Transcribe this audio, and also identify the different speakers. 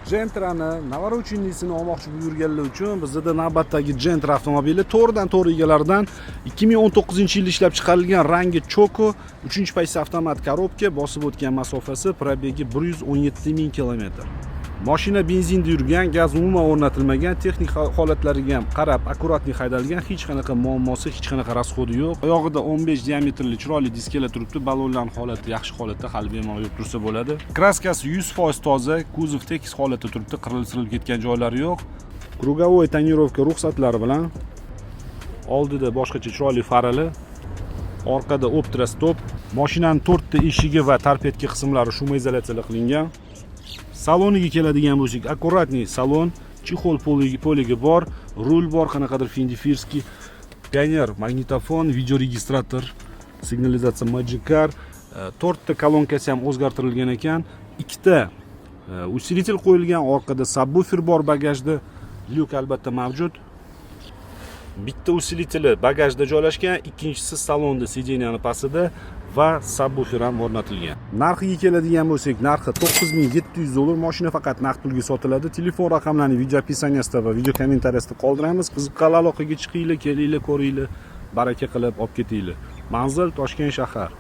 Speaker 1: Gentrani навороченный sini olmoqchi bo'lib yurganlar uchun bizda navbatdagi Gentra avtomobili to'g'ridan to'g'ri egalaridan. 2019 yilda ishlab chiqarilgan, rangi Choco, 3 paysa avtomat коробка, bosib o'tgan masofasi, пробег i 117 ming kilometr. Mashina benzinda yurgan, gaz umuman o'rnatilmagan, texnik holatlariga ham qarab, аккуратный haydalgan, hech qanaqa muammosi, hech qanaqa расход i yo'q. Oyog'ida 15 diametrli chiroyli diskalar turibdi, ballonlarning holati yaxshi holatda, hali bemalol yurib tursa bo'ladi. Краска si 100% toza, kuzov tekis holatda turibdi, qirilib sirilib ketgan joylari yo'q. Круговой тонировка ruxsatlari bilan, oldida boshqacha chiroyli farali, orqada Optra stop, mashinani to'rtta eshigi va торпедка qismlari шумоизоляция qilingan. Saloniga keladigan bo'lsak, аккуратный salon, чехол полigi bor, rul bor, qanaqadir финдифирский, Pioneer magnitofon, видеорегистратор, signalizatsiya Magic Car, to'rtta kolonkasi ham o'zgartirilgan ekan, ikkita усилитель qo'yilgan, orqada subwoofer bor, bagajda lyuk albatta mavjud. Bitta усилитель i bagajda joylashgan, ikkinchisi salonda, сиденья ni pastida va subwoofer ham o'rnatilgan. Narxiga keladigan bo'lsak, narxi 9700 dollar. Mashina faqat naqd pulga sotiladi. Telefon raqamlarini video описание sida va video kommentariyasida qoldiramiz. Qiziqqanlar aloqaga chiqinglar, kelinglar, ko'ringlar, baraka qilib olib ketinglar. Manzil: Toshkent shahar.